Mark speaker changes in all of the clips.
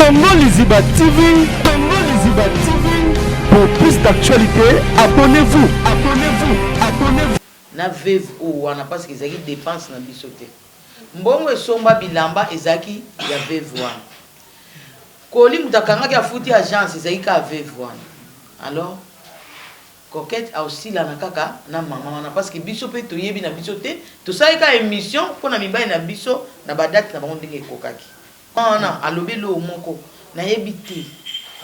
Speaker 1: Congo Liziba TV, Congo Liziba TV. Pour plus d'actualités, abonnez-vous, abonnez-vous, abonnez-vous.
Speaker 2: Na veuve oyo wana parce que ezalaki depense na biso te. Mbongo esomba bilamba ezalaki ya veuve wana. Colis moto akangaki afuti agence ezalaki kaka veuve wana. Alors Coquette aosilana kaka na maman wana parce que biso pe toyebi na biso te, tosalaki kaka emission pona mibali na biso na ba date na bango ndenge ekokaki. Maman wana alobi eloko moko nayebi te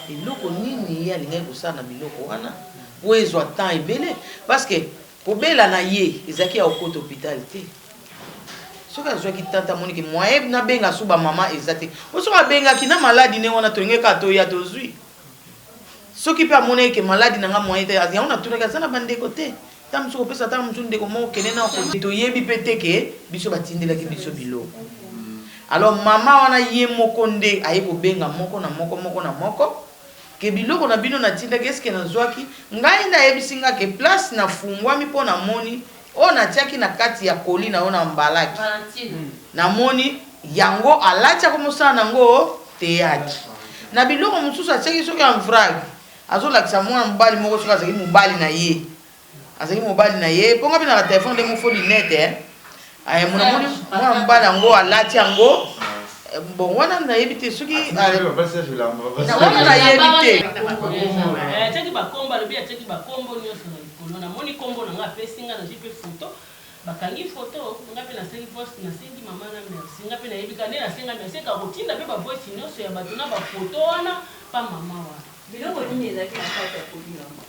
Speaker 2: eloko nini ye alingaki kosala na biloko wana po ezwa temps ebele parce que kobela na ye ezalaki ya kokota hopital te. Soki azwaki temps te amoni ke moyen nabenga su ba maman eza te po soki abengaki na maladi ne wana tolingaki kaka toya tozui. Soki pe amonaki ke maladi na nga moyen te, yango natunaki aza na ba ndeko te? Tango mosusu kopesa ata mosusu ndeko moko kende nao ko. Toyebi pe te ke biso batindelaki biso biloko. Alors mama wana ye moko nde aye kobenga moko na moko, moko na moko ke biloko na bino natindaki est ce que nazuaki? Ngai nde ayebisi nga ke place nafungwami po namoni oyo natiaki na kati ya colis na yo na embalaki namoni yango alati akomosala nango theatre na biloko mosusu atiaki soki en vrac azolakisa mwana mobali moko soki azalaki mobali na ye azalaki mobali na ye mpo nga mpe naka telefone nde mofo lunette eh. Aye mona moni mwana mobali yango alati yango eh, bon wana nayebi te soki wana nayebi te.
Speaker 3: Eh, atiaki bakombo alobi atiaki bakombo nyonso na likolo namoni kombo na nga apesi nga nazwi mpe foto bakangi foto nga mpe nasengi voice nasengi mama na merci nga mpe nayebi kaka nde nasenga merci eka kotinda mpe bavoice nyonso ya bato na bafoto wana pa mama wana.
Speaker 4: Biloko nini ezalaki na kati ya colis yango?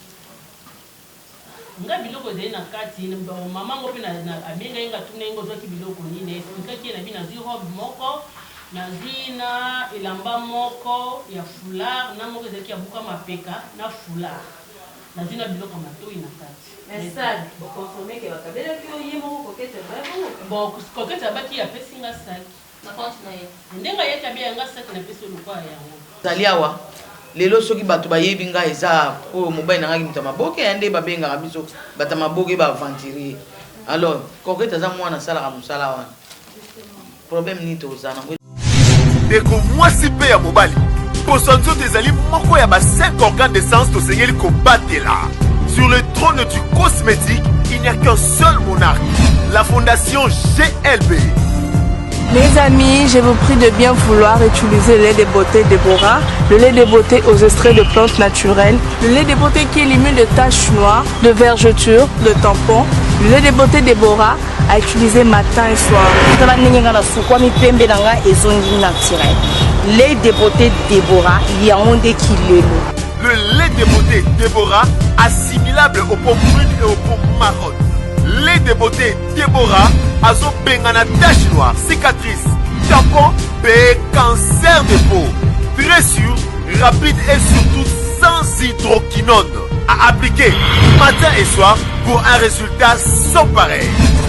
Speaker 3: Nga biloko ezali na kati bon maman ngo pe na abengaki nga atunaki nga ozwaki biloko nini na explikaki ye na bi nazwi robe moko nazwi na elamba moko ya foulard na moko ezalaki ya buka mapeka na foulard nazwi na biloko ya matoyi na kati.
Speaker 4: Mais sac o confirmer que bakabelaki yo ye moko coquette vrai bongo?
Speaker 3: Bon coquette abaki apesi nga sac.
Speaker 5: Na compte na ye.
Speaker 3: Ndenge ayaki abi ya nga sac na pesi yo lokola yango.
Speaker 2: Nazali awa lelo soki batu bayebi nga eza po mobali na nga ki moto ya maboke ya nde babengaka biso bato ya maboke ba aventurier alors Coquette aza mwana asalaka mosala wana problème nini toza nango.
Speaker 6: Ndeko mwasi mpe ya mobali, poso ya nzoto ezali moko ya ba 5 organes de sens tosengeli kobatela. Sur le trône du cosmétique, il n'y a qu'un seul monarque, la fondation GLB.
Speaker 7: Mes amis, je vous prie de bien vouloir utiliser le lait de beauté Deborah, le lait de beauté aux extraits de plantes naturelles, le lait de beauté qui élimine de taches noires, de vergetures, de tampons, le lait de beauté Deborah à utiliser matin et soir.
Speaker 8: Tala ndenge nga nasukwami pembe na nga ezongi naturel. Lait de beauté Deborah yango nde kilelo.
Speaker 6: Le lait de beauté Deborah assimilable aux peaux brunes et aux peaux marronnes. Lait de beauté Deborah azobengana tache noire, cicatrice, tampon pe cancer de peau. Très sûr, rapide et surtout sans hydroquinone. À appliquer matin et soir pour un résultat sans pareil.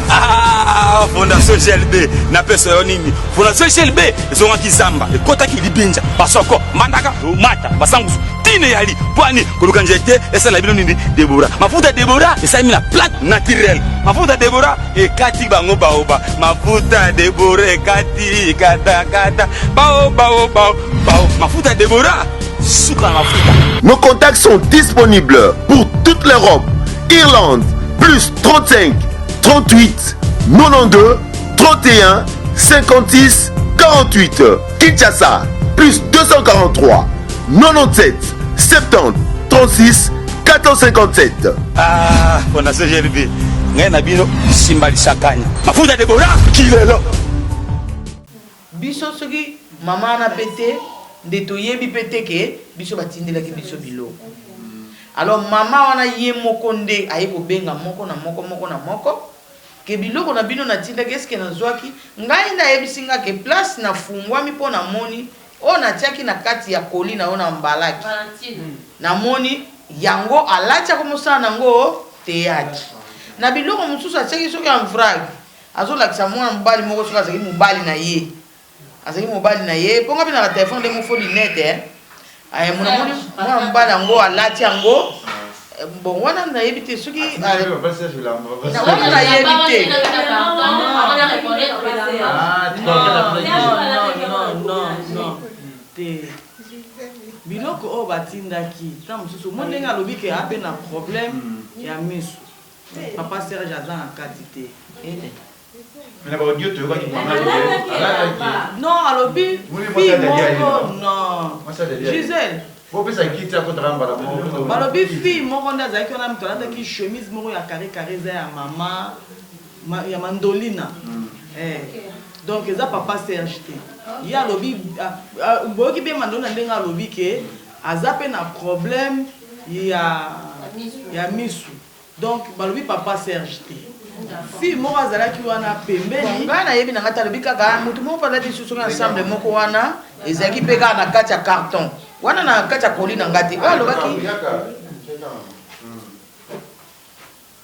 Speaker 9: Ah, fondation GLB napesa yo nini? Fondation GLB ezongaki zamba, ekotaki libinja, basoko, mbandaka, mata, basangusu tine yali pwani koluka nzete esala bino nini? Debora, mafuta Debora esalemi na plante naturelle. Mafuta Debora ekati bango baoba, mafuta Debora ekati katakata bao bao bao bao, mafuta Debora suka na mafuta.
Speaker 6: Nos contacts sont disponibles pour toute l'Europe, Irlande, plus 35 38 92 31 56 48. Kinshasa, plus 243 97 70 36 457.
Speaker 9: Ah, fondation GLB ngai na bino simba lisakanya mafuta Debora kilelo.
Speaker 2: Biso soki mama wana pe te nde toyebi pe te ke biso batindelaki biso biloko. Alors mama wana ye moko nde aye kobenga moko na moko, moko na moko ke biloko na bino natindaki est ce que nazuaki? Ngai nde ayebisi nga ke place nafungwami po namoni oyo natiaki na kati ya colis na yo na embalaki namoni yango alati akomosala nango theatre na biloko mosusu atiaki soki en vrac azolakisa mwana mobali moko soki azalaki mobali na ye azalaki mobali na ye mpo nga mpe naka telefone nde mofo lunette eh. Aye mona moni mwana mobali yango alati yango eh, bon wana nayebi te soki wana nayebi te.
Speaker 7: Te biloko oyo batindaki ntango mosusu omoni ndenge alobi ke ape na problème ya misu papa Serge aza na kati te.
Speaker 5: Mais na ba audio toyokaki mama alalaki.
Speaker 7: Non alobi fille moko non Gisèle.
Speaker 5: Bopesa kiti akotaka mbala moko.
Speaker 7: Balobi fille moko nde azalaki wana moto alataki chemise moko ya carré carré eza ya mama ya mandolina. Eh. Donc eza papa Serge te. Ye alobi boyoki bien mandolina ndenge alobi ke aza pe na problème ya ya misu. Donc balobi papa Serge te. Fille moko azalaki wana pembeni.
Speaker 2: Ngai nayebi na ngai te alobi kaka mutu moko mpe alati lisusu soki ensemble moko wana ezalaki mpe kaka na kati ya carton wana na kati ya colis na ngai te oyo alobaki.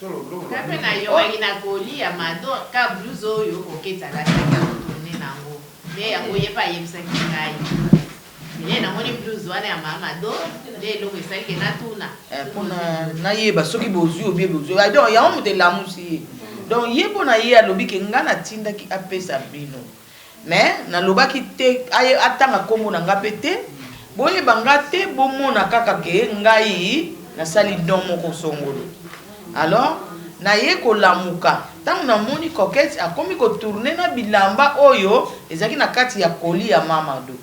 Speaker 10: Nga pe nayokaki na colis ya mado ka blouse oyo coquette alataki azo tourner nango nde yango ye pe ayebisaki ngai nde namoni blouse wana ya ma mado nde eloko esali ke natuna.
Speaker 2: Eh, pona nayeba soki bozui obie bozui ah, donc yango moto elamusi ye donc ye mpo na ye alobi ke ngai natindaki apesa bino mais nalobaki te atanga nkombo na ngai mpe te boyeba ngai te bomona kaka ke ngai nasali don moko songolo alors naye kolamuka ntango namoni coquette akomi kotourne na bilamba oyo ezalaki na kati ya koli ya mamado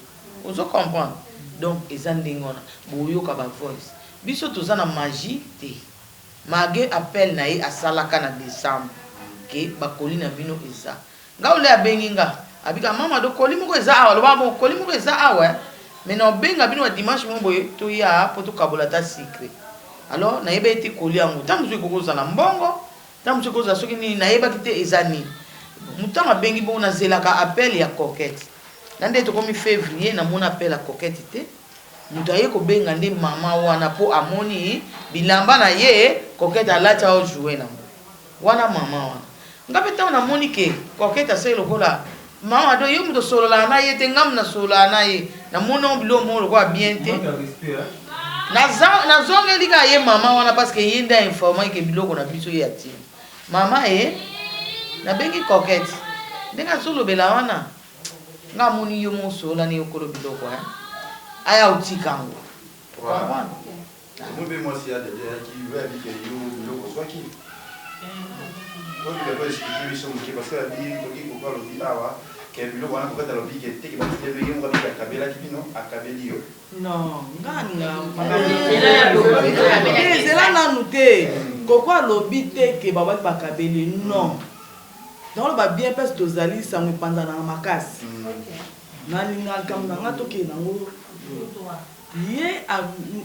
Speaker 2: ozo comprendre donc eza ndenge wana boyoka ba voice biso toza na magie te malgre appel na ye asalaka na decembre ke bakoli na bino eza Nga ole abengi nga abika mama do colis moko eza awa loba bon colis moko eza awa eh. Mais na obenga bino ba dimanche moko boye toya po tokabola ata sucre. Alors nayebaki te colis yango ntango mosusu ekoki kozala mbongo ntango mosusu ekoki kozala soki nini nayebaki te eza nini. Ntango abengi bongo nazelaka appel ya coquette na nde tokomi fevrier namona appel ya coquette te. Moto aye kobenga nde mama wana po amoni bilamba na ye coquette alati ao jouer nango. Wana maman wana. Nga pe tango na moni ke coquette asali lokola maman ado yo mutu osololaka na ye te nga mutu na sololaka na ye na moni yango biloko moko lokola bien te naza nazongeli kaka ye maman wana parce que ye nde a informaki ke biloko na biso ye atindi maman e nabengi coquette ndenge azolobela wana nga amoni yo moko osolola na ye okolo biloko hein aya otika yango comprendre
Speaker 5: Omoni pe mwasi ya dady ayaki oyo abi ke yo biloko ozwaki oyo ko explique biso moke parce que abi toki koko alobi awa ke biloko wana kokata alobi ke teke batindeli ye moko abiki akabelaki bino akabeli yo.
Speaker 7: Non nga nga te zela nanu te koko alobi te ke babaki bakabeli non nakoloba bien place tozali sango epanzanaka makasi nalinga likambo na nga tokende nango Ye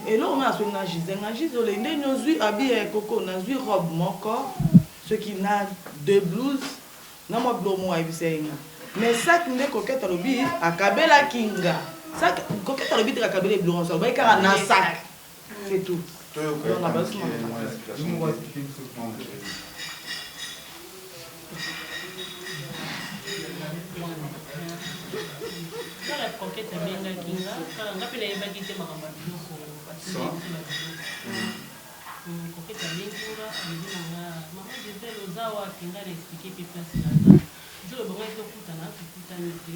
Speaker 7: eloko nga nasoli na Gisèle nga Gisèle olei nde nini ozui abi eh koko nazui robe moko soki na deux blouse na mwa biloko moko ayebisa ye nga mais sac nde coquette alobi akabelaki nga sac coquette alobi te akabeli biloko nyonso alobaki kaka na sac c'est tout donc abasi
Speaker 3: Kaka coquette abengaki nga kaka nga pe nayebaki te makambo ya biloko batindeli biso ba biloko coquette abengi nga alobi na nga maman Gisèle oza wapi nga na explique pe place naza jour ebongaki tokutana tokutani te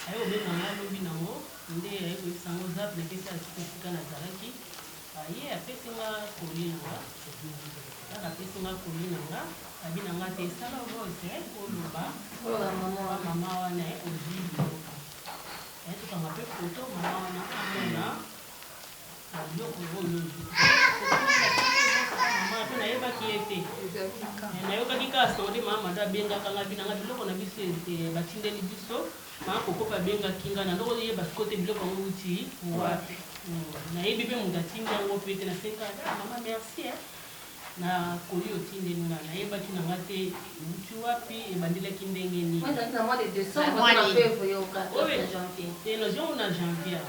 Speaker 3: aye kobenga nga lobi nango nde aye koyebisa nga oza wapi napesi ye esika nazalaki Aye apesi nga colis na nga kaka apesi nga colis na nga abi na nga te sala voice oloba pa mama wana ozui biloko eh tokanga pe photo mama wana amona ba biloko oyo ozui mama pe nayebaki ye te nayokaki kaka sango nde mama mado abengaka nga abi na nga biloko na biso batindeli biso Maman koko pe abengaki nga na ndoko yeba sikoyo te biloko yango ewuti wapi nayebi pe mutu atindi yango pe te nasengi kaka ah maman merci hein na colis otindeli nga nayebaki na nga te ewuti wapi ebandelaki ndenge nini te nazwi yango na janvier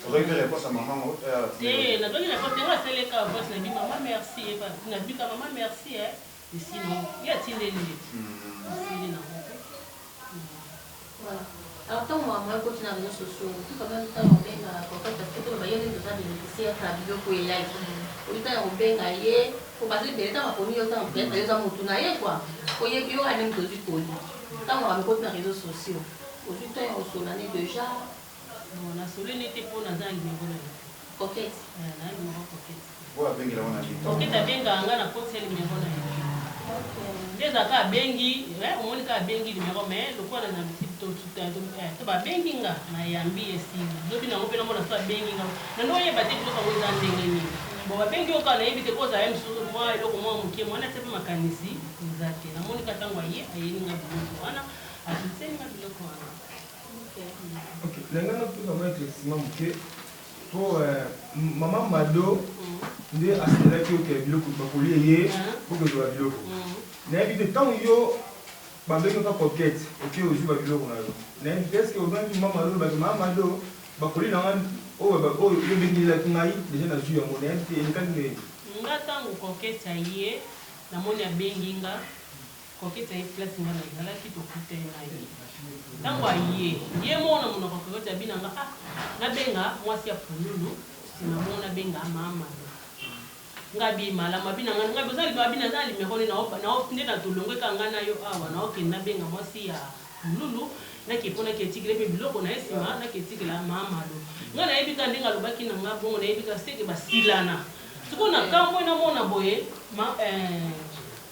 Speaker 5: Ozwaki pe reponse ya maman ngo?
Speaker 3: Te nazwaki reponse te nga nasaleli kaka voice na bi maman merci na bika maman merci hein esili ye atindeli ye esili nango pe
Speaker 4: Voilà. Alors ntango makambo yango ekoti na réseaux sociaux, okoki quand même ntango obenga coquette parce que toloba yo nde toza bénéficiaire na biloko eyaki. Okoki ntango kobenga ye po baza ebele ntango aponi yo ntango peut-être yo oza mutu na ye quoi. Oyebi yo kaka nde mutu ozwi colis. Ntango makambo ekoti na réseaux sociaux, ozwi temps ya kosolola ne déjà.
Speaker 3: Bon, Nasololi ne te po naza na numero na ye te.
Speaker 4: Coquette.
Speaker 3: Eh, na numero Coquette.
Speaker 5: Oyo abengela wana nini?
Speaker 3: Coquette abengaka nga na kotisa numero na ye te. Nde ezalaka abengi, eh, omoni kaka abengi numero mais lokola na to eh, to babengi nga nayambi esili. Lobi nango pe namona so abengi nga. Na ndo oyeba te biloko yango eza ndenge nini. Bon babengi yo kaka nayebi te kozala ye mosusu mwa eloko mwa moke mwana atia pe makanisi eza te. Namoni kaka ntango aye ayeli nga biloko wana, atutiseli nga biloko wana.
Speaker 11: Ok, na ngai napesa mwa éclaircissement moke po euh, mama Mado nde asendelaki yo ke biloko bakolie ye po kozwa biloko. Nayebi te ntango yo babengi yo ka coquette oke ozwi ba biloko na yo. Nayebi te est-ce que obengaki mama Mado olobaki mama Mado bakoli na ngai oyo oyo yo obengelaki ngai dejà nazwi yango nayebi te elekaki ndenge nini.
Speaker 3: Nga tango coquette aye namoni abengi nga Coquette aye place nga nazalaki tokutani na ye tango aye ye moko na monoko ya Coquette abi na nga ah nabenga mwasi ya pululu sima bongo nabenga ma mado nga abi malamu abi na nga nga abi oza abi naza na numero ne nao nde na tolongwe kaka nga na yo awa naokende nabenga mwasi ya pululu nake po nake etikela pe biloko na ye sima nake etikela ma mado nga nayebi kaka ndenge alobaki na nga bongo nayebi kaka seke basilana sikoyo na kamwe namona boye ma eh,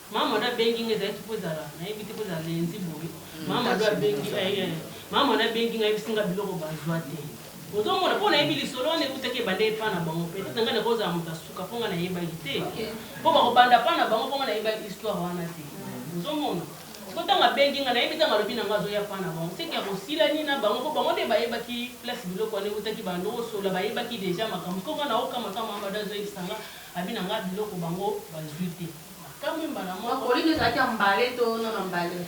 Speaker 3: Mama mado abengi nga ezalaki po ezala nayebi te po ezala lundi boye mama mado abengi eh, eh, mama mado abengi nga ayebisi nga biloko bazwa te ozomona po nayebi lisolo wana ewutaki ebanda epa na bango peut-être nga nakozala moto ya suka po nga nayebaki te po bakobanda pa na bango po nga nayebaki histoire wana te ozomona siko ntango abengi nga nayebi ntango alobi na nga azoya pa na bango seke akosilani na bango po bango nde bayebaki place biloko wana ewutaki bando osola bayebaki deja makambo siko nga naokama ntango mama mado azoyebisa nga abi na nga biloko bango bazwi te Nakamwe mbala moko.
Speaker 4: Ba colis no ezalaki ya mbale to non emballé?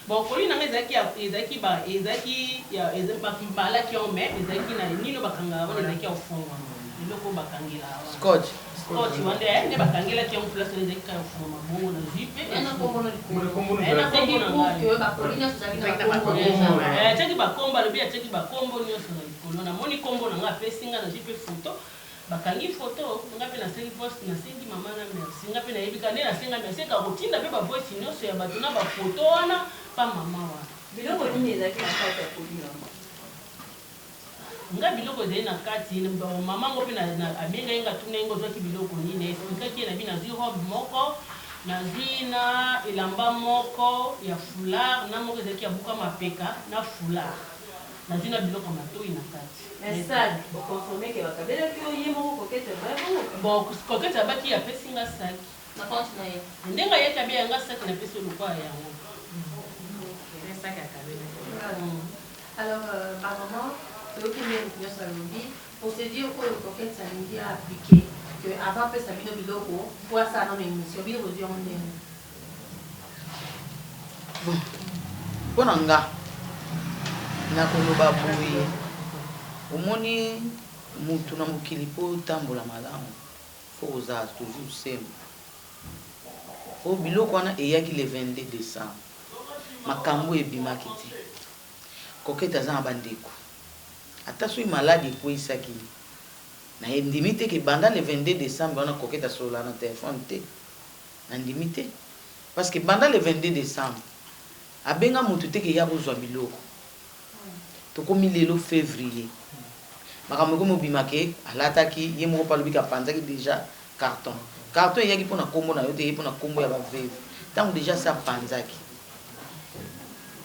Speaker 3: Bon colis na nga ezalaki ya ezalaki ba ezalaki ya ba mbalaki yango mais ezalaki na nini oyo bakangaka wana ezalaki ya kofongwama eloko oyo bakangelaka wana.
Speaker 2: Scotch.
Speaker 3: Scotch wana nde nde bakangelaki yango place wana ezalaki kaka ya kofongwama bongo nazui pe
Speaker 4: Mais na kombo no likolo.
Speaker 3: Mais na
Speaker 4: Ce qui
Speaker 3: kombo na
Speaker 4: prouve
Speaker 3: ngai.
Speaker 4: que ba colis nionso ezalaki na ba kombo dejà.
Speaker 3: Eh atiaki ba kombo alobi atiaki ba kombo nionso na likolo namoni kombo na nga apesi nga nazui pe photo. Bakangi photo nga pe nasengi voice nasengi maman na merci nga pe nayebi kaka nde nasenga merci eka kotinda pe ba voice nioso ya batu na ba photo wana pa maman wana.
Speaker 12: Biloko nini ezalaki na kati ya colis yango?
Speaker 3: Nga biloko ezali na kati maman ngo pe abengaki nga atunaki nga ozwaki biloko nini na explikaki ye nabi nazwi robe moko nazwi na elamba moko ya foulard na moko ezalaki ya buka mapeka na foulard nazwi na biloko ya matoyi na kati.
Speaker 12: Mais sac o confirmer que bakabelaki yo ye moko coquette alobaki bongo?
Speaker 3: Bon coquette alobaki apesi nga sac.
Speaker 4: Na compte na ye.
Speaker 3: Ndenge ayaki abi ya nga sac napesi yo lokola yango.
Speaker 10: Nde sac akabelaki.
Speaker 4: Alors ba maman toyoki ndenge mutu nionso alobi procedure oyo coquette alingi a appliquer que avant apesa bino biloko po asala nanu emission bino bozui yango ndenge nini?
Speaker 2: Bon pona nga nakoloba boye omoni mutu na mokili po otambola malamu faut kozala toujours sembo po biloko wana eyaki le 22 decembre makambu ebimaki te coquette aza na ba ndeko ata soki maladi ekueyisaki ye na ndimi te ke banda le 22 decembre wana coquette asololaka na telephone te na ndimi te Parce que banda le 22 decembre abenga mutu te ke yaka ozua biloko. Tokomi lelo fevrier. Makambo ekomi obima ke alataki, ye moko pe alobi ke apanzaki dejà carton. Carton eyaki pona kombo na yo te, eyaki pona kombo ya ba veuves. Tango dejà asi apanzaki,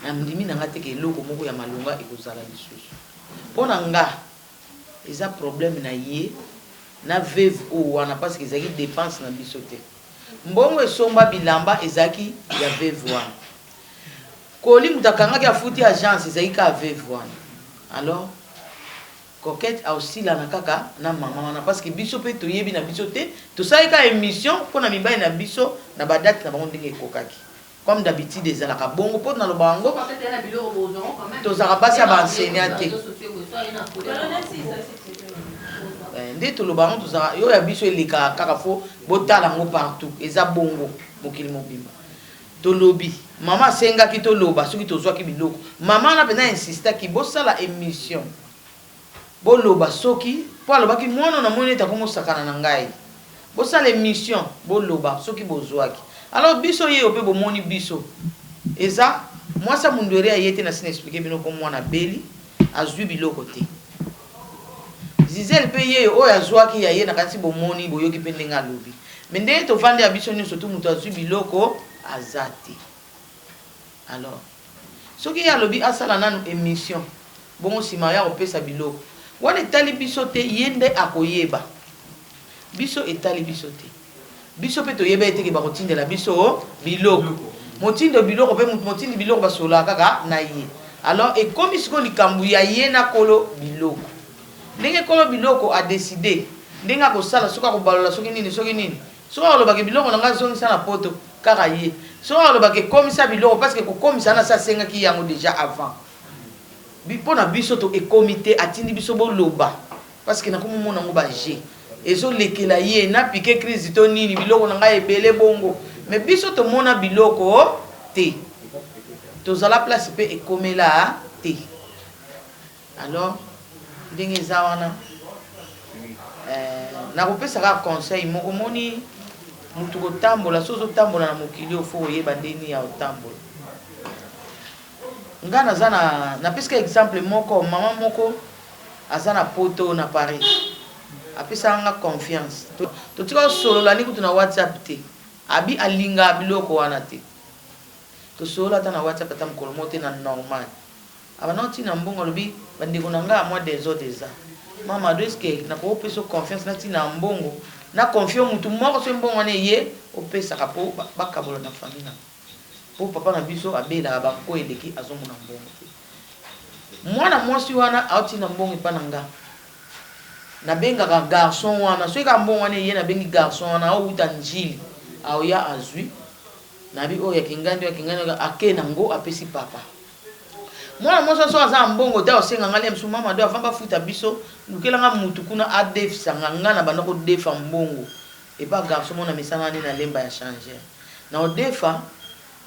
Speaker 2: na ndimi na nga te ke eloko moko ya malonga ekozala lisusu. Pona nga eza problème na ye na veuve oyo wana parce que ezalaki depense na biso te. Mbongo esomba bilamba ezalaki ya veuve wana. Colis mutu akangaki afuti agence ezalaki kaka veuve wana. Alors Coquette aosilana kaka na maman wana parce que biso pe toyebi na biso te, tosalaki kaka emission pona mibali na biso na ba date na bango ndenge ekokaki. Comme d'habitude ezalaka bongo po nalobaka yango tozalaka basi ya ba enseignant te nde toloba yango tozalaka yo ya biso elekaka kaka fo botala yango partout eza bongo mokili mobimba tolobi mama asengaki toloba soki tozwaki biloko mama wana mpenza insistaki bosala emission Boloba soki, po alobaki mwana oyo namoni neti akomi kosakana na ngai. Bosala emission boloba soki bozuaki. Alors biso yeyo pe bomoni biso eza mwasi ya mundueri aye te nasi na explique bino po mwana abeli azui biloko te. Zizele mpe ye oyo azwaki ya ye nakanisi bomoni boyoki mpe ndenge alobi. Mais ndenge tovandi ya biso nionso tout mutu azwi biloko aza te. Alors soki ye alobi asala nanu emission bongo sima aya kopesa biloko wana etali biso te ye nde akoyeba. Biso etali biso te. Biso pe toyebaki te ke bakotindela biso biloko. Motindo biloko pe mutu motindi biloko basololaka kaka na ye. Alors ekomi sikoyo likambu ya ye na kolo biloko. Ndenge kolo biloko a decider ndenge akosala soki akobalola soki nini soki nini. Soki akoloba ke biloko na nga zongisa na poto kaka ye. Soki akoloba ke komisa biloko parce que kokomisa wana asi asengaki ye yango dejà avant. Pona biso to ekomi te atindi biso boloba. Parce que nakomi mona ngo ba jeux ezo lekela ye na pique crise to nini biloko na ngai ebele bongo mais biso tomona biloko te tozala place pe ekomela te alors ndenge eza wana eh, nakopesa kaka conseil moko moni mutu kotambola so ozotambola na mokili oyo fo koyeba ndeni ya kotambola nga naza na napesika exemple moko mama moko aza na poto na paris apesaka nga confiance totika kosolola ni kutu na whatsapp te abi alingaka biloko wana te tosolola ata na whatsapp ata mokolo moko te na normal abanda kotinda mbongo alobi bandeko na nga mwa desordre eza mama ado eske nakoki kopesa confiance natinda mbongo na confie mutu moko soki mbongo wana eye opesaka mpo bakabola na famille na po papa na biso abelaka ba nko eleki azomona mbongo te mwana mwasi wana aotinda mbongo epa na nga nabengaka garçon wana soki kaka mbongo wana eye nabengi garçon wana aowuta njili aoya azwi nabi oyo ya kingandi oyo ya kingandi ake na ngo apesi papa mwana mwasi wana soki aza na mbongo te aosenga nga lia mosusu mama do avant bafuta biso lukela nga mutu kuna adefisa nga nga na banda kodefa mbongo epa garçon mona misala nani na lemba ya changer na odefa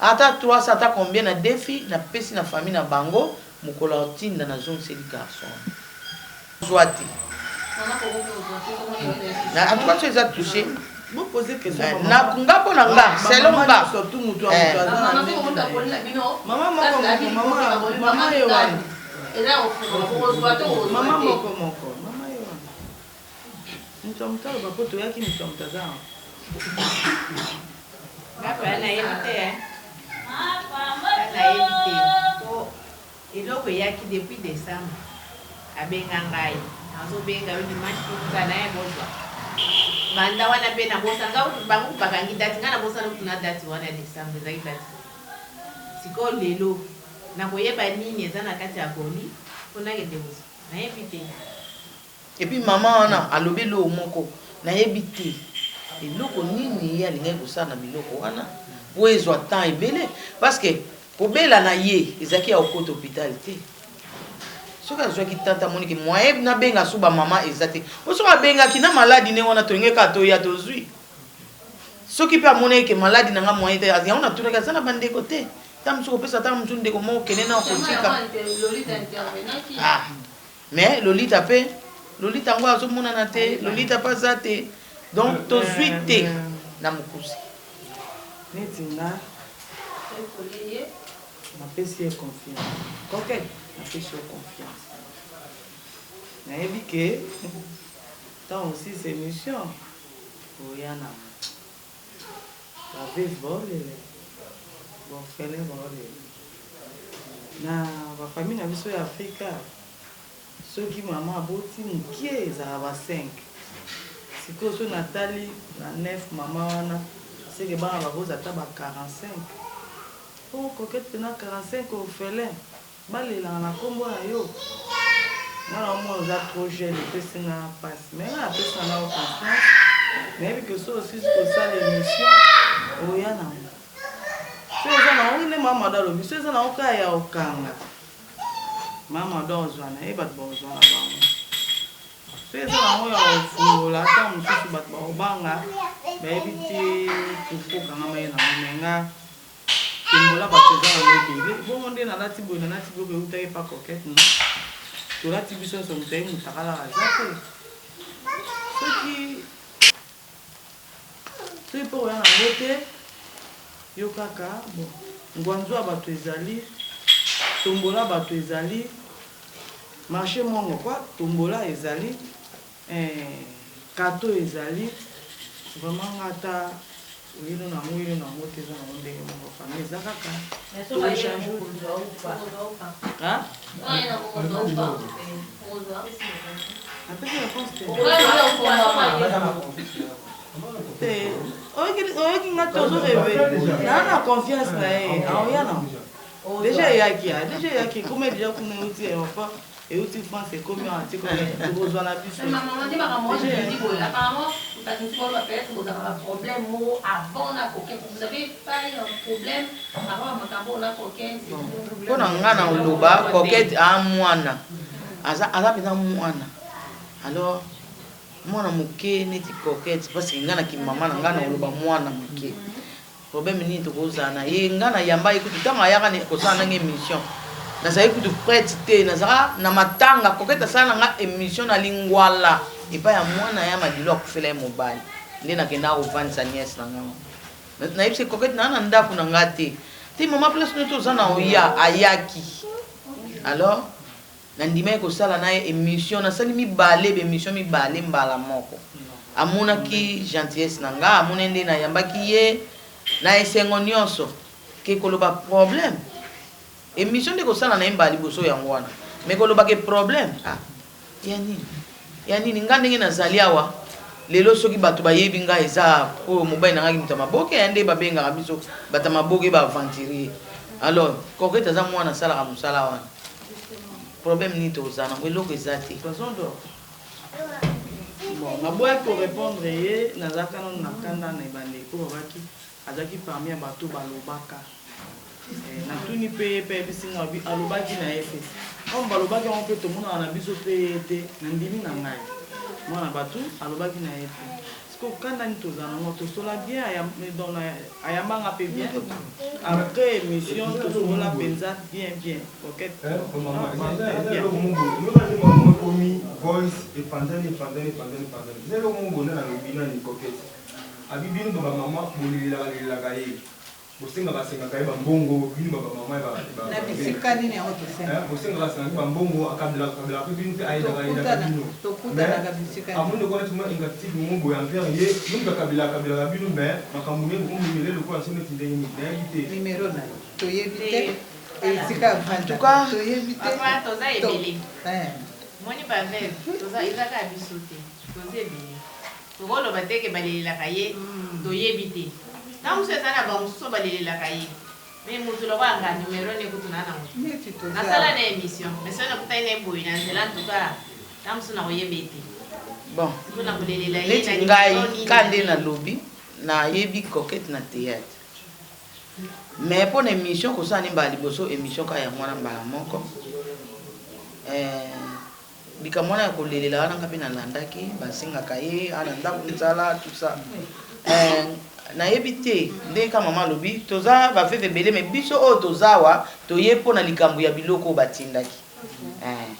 Speaker 2: ata 300 ata combien na defi na pesi na famille na bango mokolo ya otinda na zongiseli garçon wana zwa te en tout cas eza touche na nga mpo na nga selon nga
Speaker 7: mama moko moko Moto ya moto aloba po toyaki moto ya moto aza awa.
Speaker 10: Nga pe nayebi te hein. Nga nayebi te po eloko eyaki depuis decembre abenga ngai nazobenga yo dimanche tokutana ye bozwa banda wana pe nabosana nga kutu bango kutu bakangi date nga nabosana kutu na date wana ya decembre ezalaki date nini sikoyo lelo nakoyeba nini eza na kati ya colis po nakende kozwa nayebi te.
Speaker 2: Et puis maman wana alobi eloko moko nayebi te eloko nini ye alingaki kosala na biloko wana po ezwa temps ebele parce que kobela na ye ezalaki ya kokota hopital te soki azwaki temps te amoni ke moyen nabenga su ba mama eza te po soki abengaki na maladi ne wana tolingaki kaka toya tozwi soki mpe amonaki ke maladi na nga moyen te yango natunaki aza na bandeko te ta mosusu kopesa ata mosusu ndeko moko kende na okotika ah. Mais lolita pe lolita yango azo monana te lolita pe aza te donc tozui te na mukuse.
Speaker 7: Neti nga napesi ye confiance coquette napesi yo confiance nayebi ke tango osilisa emission oya na Ba veuves baolela, ba orphelins baolela. Na ba famille na biso ya Afrika, soki mama aboti mukie ezalaka ba cinq. Sikoyo soki natali na neuf mama wana, ce que bana bakozala ata ba 45. Oh Coquette pena 45 orphelins? Balelaka na kombo na yo nga na omona oza trop jeune epesi nga pasi mais nga napesi na nga yo confiance nayebi ke soki osilisi kosala emission oya na ngo soki eza na ngo nde mama mado alobi soki eza na ngo kaka ya kokanga mama mado akozwa na ye bato bakozwa na bango soki eza na ngo ya kofungola ata mosusu bato bakobanga bayebi te kokokangama ye na ngo me nga Tombola batu eza nango ebele bongo nde nalati boye nalati biloko ewutaki epa coquette non tolati biso nionso moto aye mutakala aza te soki soki mpe oya nango te yo kaka bon ngwanzu ya bato ezali tombola bato ezali marché mongo kwa tombola ezali. Eh kato ezali vraiment nga ata oye no nango oye no nango te eza nango ndenge moko famille eza kaka to echange hein Napesi réponse te. Te oyoki nga te ozo reve naa na confiance na ye aoya na deja eyaki deja eyaki ekoma deja kuna euti aéroport Euti France ekomi awa ti komi tokozwa na biso.
Speaker 4: Mais maman nde makambo wana elingi boye apparemment bato mosusu baloba peut-être bozalaka ba problème moko avant na coquin vous avez pas eu un problème avant makambo oyo na coquin
Speaker 2: mpo na nga na oloba coquette a mwana aza aza mpenza mwana alors mwana moke neti coquette parce que nga na kimama na nga na oloba mwana moke Problème nini tokozala na ye nga na yamba ye kutu tango ayaka kosala nanga emission nazali kutu prete te nazalaka na matanga coquette asala na nga emission na lingwala epai ya mwana ya madilo akufela ye mobali nde nakendaka kovandisa nièce na nga nayebisi coquette naa na ndako na nga te te mama place nini toza na oya ayaki alors Nandimaki kosala na ye emission, nasali mibale ba emission mibale mbala moko. Amonaki gentillesse na nga, amonaki ndenge nayambaki ye na esengo nionso que koloba problème. Emission nde kosala na ye mbala liboso yango wana. Mais koloba que problème, ah ya nini? Ya nini? Nga ndenge nazali awa lelo soki batu bayebi nga eza po mobali na nga ki moto ya maboke ya nde babengaka biso bato ya maboke ba aventurier. Alors Coquette aza mwana asalaka mosala wana. Problème nini toza nango eloko eza te.
Speaker 7: Poison d'or. Bon, naboyaki ko repondre ye, nazalaka nanu na kanda na ebandeli po babaki azalaki parmi ya bato balobaka. Eh, natuni pe ye pe ayebisi nga alobi alobaki na ye pe. Comme balobaki yango pe tomonaka na biso pe ye te, nandimi na ngai. Mwana batu alobaki na ye te. Sikoyo kanda nini tozala nango tosola bien donc ayamba nga pe bien après emission tosolola penza bien bien coquette
Speaker 11: eza eloko moko boye oyoka nde makambo ekomi voice epanzani epanzani epanzani epanzani eza eloko moko boye nani alobi nani coquette abi bino ba ba maman bolelelaka lelelaka ye Bosengaka sengaka ye ba mbongo bino ba ba maman ya ba
Speaker 13: Na bisika nini yango tosengaka?
Speaker 11: Eh, bosengaka sengaka ba mbongo akabelaka kabelaka pe bino pe ayedaka ayedaka bino.
Speaker 13: Tokutanaka bisika nini?
Speaker 11: Amoni lokola neti mwa ingratitude moko boye envers ye, ye mutu akabelaka kabelaka bino mais makambo naye bokomimela ye lokola soki neti ndenge nini nayebi te.
Speaker 13: Numero na ye toyebi te, esika avandaka toyebi te.
Speaker 10: Papa toza ebele. Omoni ba veuve toza eza kaka biso te toza ebele. Tokoloba te ke balelelaka ye, toyebi te. Tango mosusu eza na ba mosusu oyo balelelaka ye. Mais mutu lokola nga numero ne kutu na nango te. Nasala na emission mais soki nakutani na ye boye na nzela en tout cas tango mosusu nakoyeba ye te.
Speaker 2: Bon,
Speaker 10: Sikoyo nakolelela ye
Speaker 2: neti
Speaker 10: na numero
Speaker 2: ngai
Speaker 10: nini
Speaker 2: ka
Speaker 10: na
Speaker 2: nde
Speaker 10: nini.
Speaker 2: nalobi nayebi Coquette na theatre mais mpo na emission kosala nde mbala liboso emission kaka yango wana mbala moko eh, Likambo wana ya kolelela wana nga pe nalandaki basengaka ye a na ndaku nzala tout ça eh, nayebi te ndenge ka mama alobi toza ba veuve ebele mais biso oyo toza awa toye mpo na likambo ya biloko oyo batindaki eh,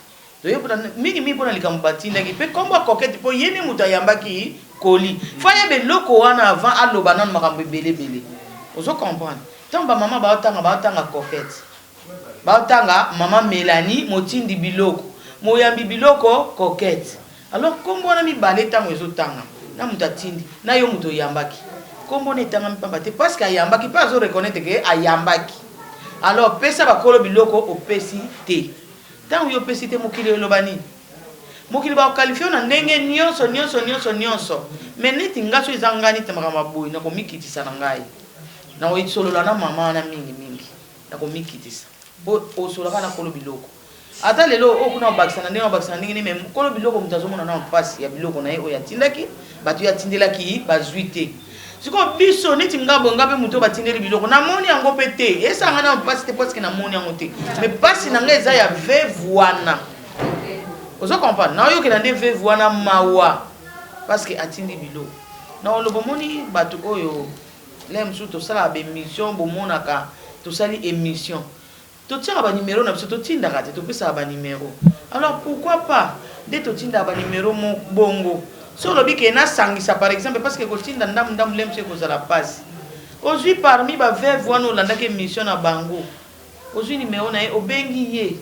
Speaker 2: toye mpona mingi mingi mpo na likambo batindaki mpe nkombo ya coquette mpo ye nde moto ayambaki koli fo ayeba eloko wana avant aloba nano makambo ebele ebele ozo comprendre ntango bamama baotanga baotanga coquette Batanga maman Melanie motindi biloko, moyambi biloko coquette. Alors kombo wana mibale tango ezo tangama na mutu atindi na yo mutu oyambaki kombo wana etangami pamba te parce que ayambaki pe azo reconnaitre que ayambaki. Alors pesa ba kolo biloko opesi te. Tango yo opesi te mokili eloba nini? Mokili bako qualifier yo na ndenge nionso nionso nionso nionso mais neti nga soki eza nga neti na makambo ya boye nako mikitisa na ngai. Nako solola na maman wana mingi mingi. Na komikitisa po osolaka na kolo biloko ata lelo oyo kuna obakisa na ndenge obakisa na ndenge nini mais kolo biloko moto azomona nano mpasi ya biloko na ye oyo atindaki bato ye atindelaki bazwi te sikoyo biso neti nga boye nga mpe moto oyo batindeli biloko namoni yango mpe te esanga nano mpasi te parceke namoni yango te mais mpasi na ngai eza ya veuve wana ozo comprendre naoyokela nde veuve wana mawa parceke atindi biloko na oloba omoni bato oyo Lè mosusu tosalaka ba emission bomonaka tosali emission totiaka ba numero na biso totindaka te topesaka ba numero alors pourquoi pas nde totindaka ba numero bongo soki olobi ke nasangisa par exemple parce que kotinda ndambu ndambu lè mosusu ekozala pasi ozui parmi ba veuve wana olandaki emission na bango ozui numero na ye obengi ye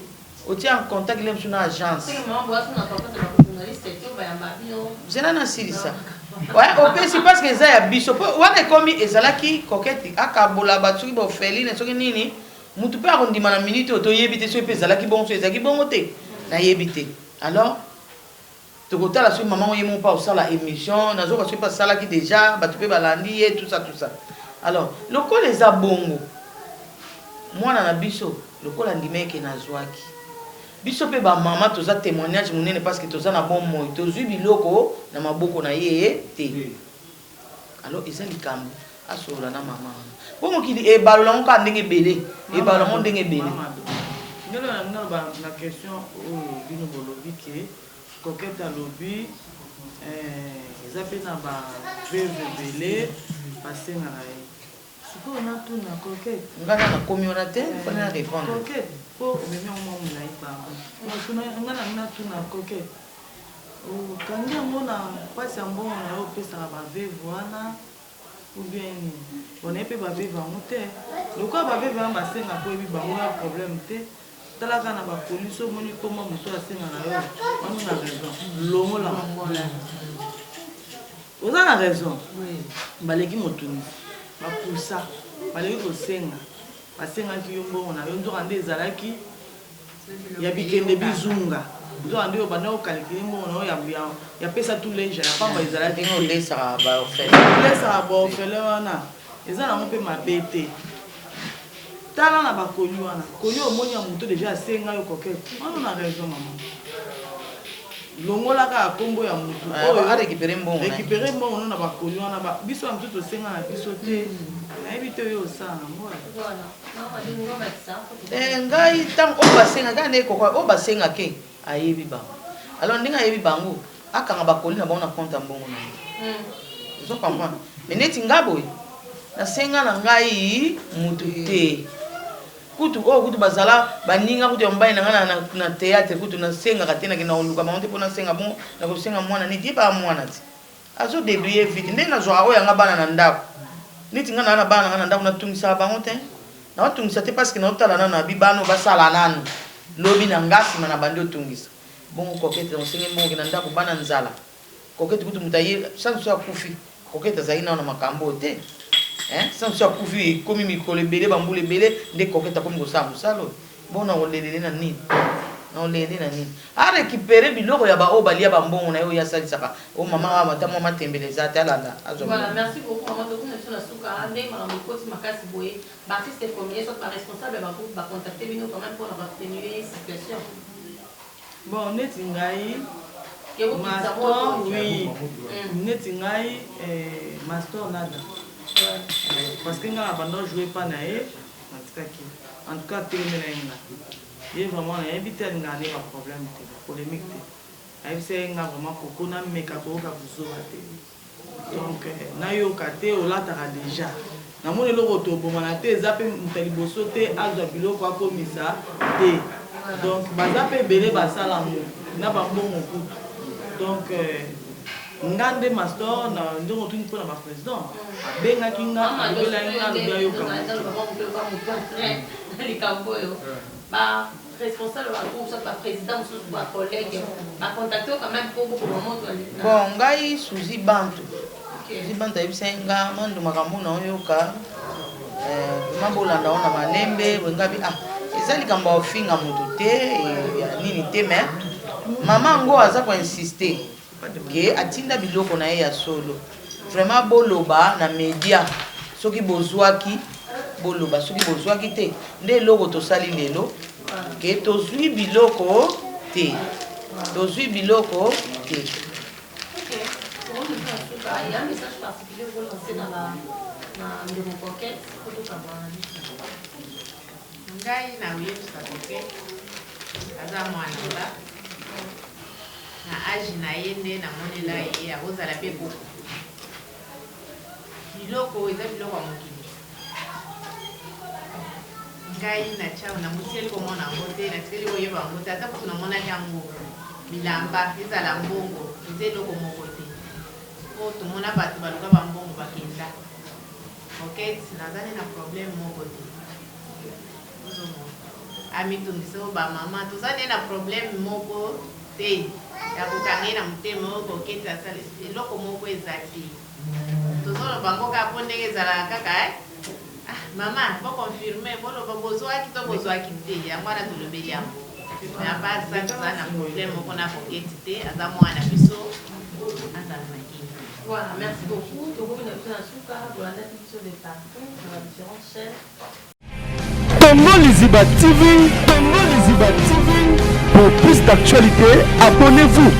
Speaker 2: otie en contact lè mosusu na agence. Zela nasilisa. Ouais, opesi parce que eza ya biso po wana ekomi ezalaki coquette akabola bato soki baofeline soki nini mutu mpe akondima na minute oyo toyebi te soki mpe ezalaki bongo soki ezalaki bongo te nayebi te. Alors tokotala soki mama ye moko mpe akosala émission, nazoka soki mpe asalaki déjà bato mpe balandi ye, tout ça tout ça. Alors lokola eza bongo mwana na biso lokola andima eke nazwaki Biso pe ba maman toza temoignage munene parce que toza na bomoi tozui biloko na maboko na ye te alors eza likambo asolola na maman wana po mokili ebalola ngo kaka ndenge ebele ebalola ngo ndenge ebele.
Speaker 14: Nga nalingi naloba na question oyo bino bolobi ke Coquette alobi eza pe na ba veuve ebele basengaka ye. Sikoyo natuna Coquette.
Speaker 2: Nga nanu nakomi wana te il fallait na repondre.
Speaker 14: Coquette po omemi yango mwa mulayi pardon. Nga nalingi natuna Coquette okangi yango na pasi ya mbongo na yo opesaka ba veuve wana ou bien nini? Bon nayebi pe ba veuve yango te lokola ba veuve wana basengaka oyebi bango ya problème te tala kaka na ba colis soki omoni kombo ya mosusu asengaka yo wana oza na raison longola yango. Oza na raison baleki motunisi ba pusa baleki kosenga basengaki yo mbongo na yo nzoka nde ezalaki ya bikende bizunga nzoka nde obanda ko calculer mbongo na yo ya ya pesa tuleja ya pamba ezalaki
Speaker 2: te olesaka ba orphelin
Speaker 14: olesaka ba orphelin wana eza nango mpe mabe te Tala na ba colis wana, colis omoni ya moto dejà asenga yo coquette, wana na raison maman. Longola kaka kombo ya mutu
Speaker 2: eh, oyo a récupérer mbongo
Speaker 14: na ye. Récupérer mbongo no na ba colis wana ba biso ba misusu tosenga na biso te. Nayebi te oyo osala yango.
Speaker 2: Eh, ngai ntango oyo basenga kaka nde ekoka oyo basenga ke ayebi bango alors ndenge ayebi bango akanga ba colis na bango na compte ya mbongo na ye ozo comprendre mais neti nga boye nasenga na ngai mutu te kutu oyo kutu bazala baninga kutu ya mobali na ngai na, na, na théâtre kutu nasengaka te nakenda koluka bango te mpo nasenga bongo nakosenga mwana neti ye baa mwana te azo débrouiller vite ndenge nazwaka oyo yanga bana na ndako neti ngai naa na bana na ngai na ndako natungisaka bango te naotungisa te parce que naotala nano abi bana oyo basala nano lobi na nga nsima na bandi otungisa Bongo coquette osenge mbongo kenda ndaku bana nzala coquette kutu mutu aye sans soki akufi coquette azalaki nao na makambo oyo te hein sans soki akufi ekomi mikolo ebele ba mbula ebele nde coquette akomi kosala mosala oyo bongo na kolelele na nini na kolelele na nini a récupérer biloko ya ba oyo balia ba mbongo na ye oyo asalisaka o mama awa ata mwa matembele eza te alanda azwa
Speaker 4: Voilà, merci beaucoup maman tokomi na biso na suka ndenge makambo ekoti makasi boye ba artistes comédiens soit ba responsable ya ba groupe ba contacter bino quand même pona ko atténuer situation.
Speaker 14: Bon neti ngai mastor oui neti ngai mastor nada parce que ngai na banda jouer pa na ye natikaki en tout cas atelemela ye nga ye vraiment nayebi te alingaka nde ba problème te ba polemique te ayebisa ye nga vraiment koko nameka koyoka buzoba te Donc nayoka te olataka dejà. Namoni eloko tobomana te eza pe moto ya liboso te azwa biloko akomisa te donc baza pe ebele basala ngo na ba mbongo kutu donc nga nde mastor na ndenge otuni mpo na ba president abengaki nga alobelaki nga alobi ayoka
Speaker 4: moto. Responsable ba groupe soit ba president mosusu ba collègue ba contacte yo quand même po bokoma moto.
Speaker 2: Bon ngai Suzy Bantu. Suzy Bantu ayebisaki nga Mando makambo na oyoka vraiment bolanda ngo na malembe boye nga bi ah eza likambo ya kofinga moto te ya nini te mais mama yango aza ko insister ke atinda biloko na ye ya solo vraiment boloba na media soki bozwaki boloba soki bozwaki te nde eloko tosali lelo ke tozwi biloko te tozwi biloko te.
Speaker 10: Ngai na oyebisa coquette aza mwana nga na age na ye nde namonela ye akozala pe koko biloko eza biloko ya mokili ngai natya namotikeli komona yango te natikeli koyeba yango te ata kutu namonaki yango bilamba ezala mbongo eza eloko moko te po tomona bato baluka bambongo bakenda Coquette naza ne na problème moko te ozomona amitungisa oyo ba maman toza ne na problème moko te. Ya kokanga ye na motema oyo koketi asala eloko moko eza te. Tozoloba yango kaka mpo ndenge ezalaka kaka eh? Ah, mama boconfirme boloba bozwaki to bozwaki te yango wana tolobeli yango mais à part ça toza na problème moko na koketi te aza mwana biso azala na kimia.
Speaker 4: Voilà, merci beaucoup. Tokomi na biso na suka, bolandaki biso de partout na ba différentes chaînes.
Speaker 1: Congo Liziba TV, Congo Liziba TV. Pour plus d'actualités, abonnez-vous.